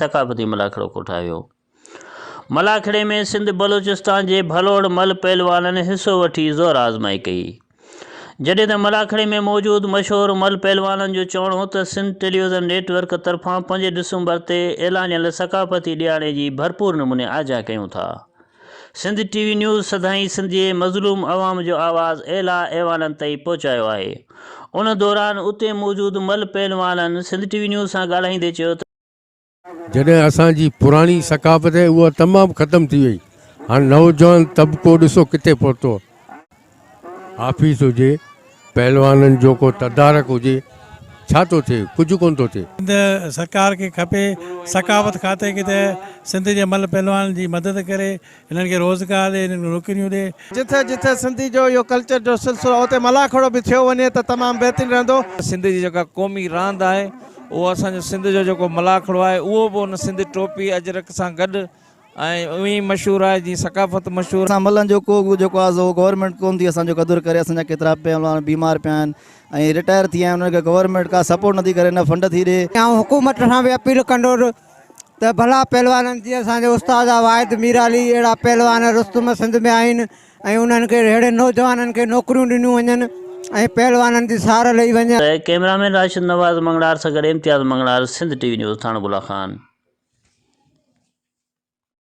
ثقافتي ملاکڙو ڪوٺايو ويو. ملاکڙي ۾ سنڌ بلوچستان جي ڀلوڙ مل پهلوانن حصو وٺي زور آزمائي ڪئي. جڏهن ته ملاکڙي ۾ موجود مشهور مل پهلوانن جو چوڻ هو ته سنڌ ٽيليوزن نيٽ ورڪ طرفان پنج ڊسمبر تي اعلانيل ثقافتي ڏهاڙي جي ڀرپور نموني آجيان ڪيون ٿا. سنڌ ٽي وي نيوز سدائين سنڌ جي مظلوم عوام جو آواز اعليٰ ايوانن تائين پهچايو آهي. ان دوران اتي موجود مل پهلوانن سنڌ ٽي وي نيوز سان ڳالهائيندي چيو ته. جڏهن اسان جي پراڻي ثقافت اها تمام ختم ٿي وئي هاڻ نوجوان طبقو ڏسو ڪٿي پهتو آهي. آفيس هجي، پهلوانن جو ڪو تدارڪ هجي، ڇا ٿو ٿئي؟ ڪجهه ڪونه ٿو ٿئي. سنڌ سرڪار کي کپي ثقافت کاتي کي ته سنڌ جي مل پهلوانن جي مدد ڪري هنن کي روزگار ڏي هنن کي نوڪريون ڏي. جٿي جٿي سنڌي جو اهو ڪلچر جو سلسلو اتي ملاکڙو به ٿيو وڃي ته تمام بهترين رهندو. سنڌ جي جيڪا قومي راند آهي اهو اسان جو سنڌ جو جيڪو ملاکڙو آهي اهو به ان سنڌ ٽوپي اجرڪ سان گڏ ۽ ائين ئي مشهور آهي جيئن ثقافت مشهور. اسان ملن جو ڪو جيڪو آهي سو گورنمينٽ ڪون ٿي اسان جو قدر ڪري اسان جا ڪيترا پهلوان بيمار پيا آهن ۽ رٽائر ٿي ويا آهن انهن کي گورنمينٽ ڪا سپورٽ نٿي ڪري نه فنڊ ٿي ڏي. آئون حڪومت کان به اپيل ڪندس ته ڀلا پهلوانن جيئن اسان جو استاد آ واحد ميرالي اهڙا پهلوان رستم سنڌ ۾ آهن ۽ انهن کي اهڙي نوجوانن کي نوڪريون ڏنيون وڃن ۽ پهلوانن جي سار لهي وڃي. ڪئميرا مين راشد نواز مڱڻهار سان گڏ Imtiaz Manganhar Sindh T V news Thano Gula Khan.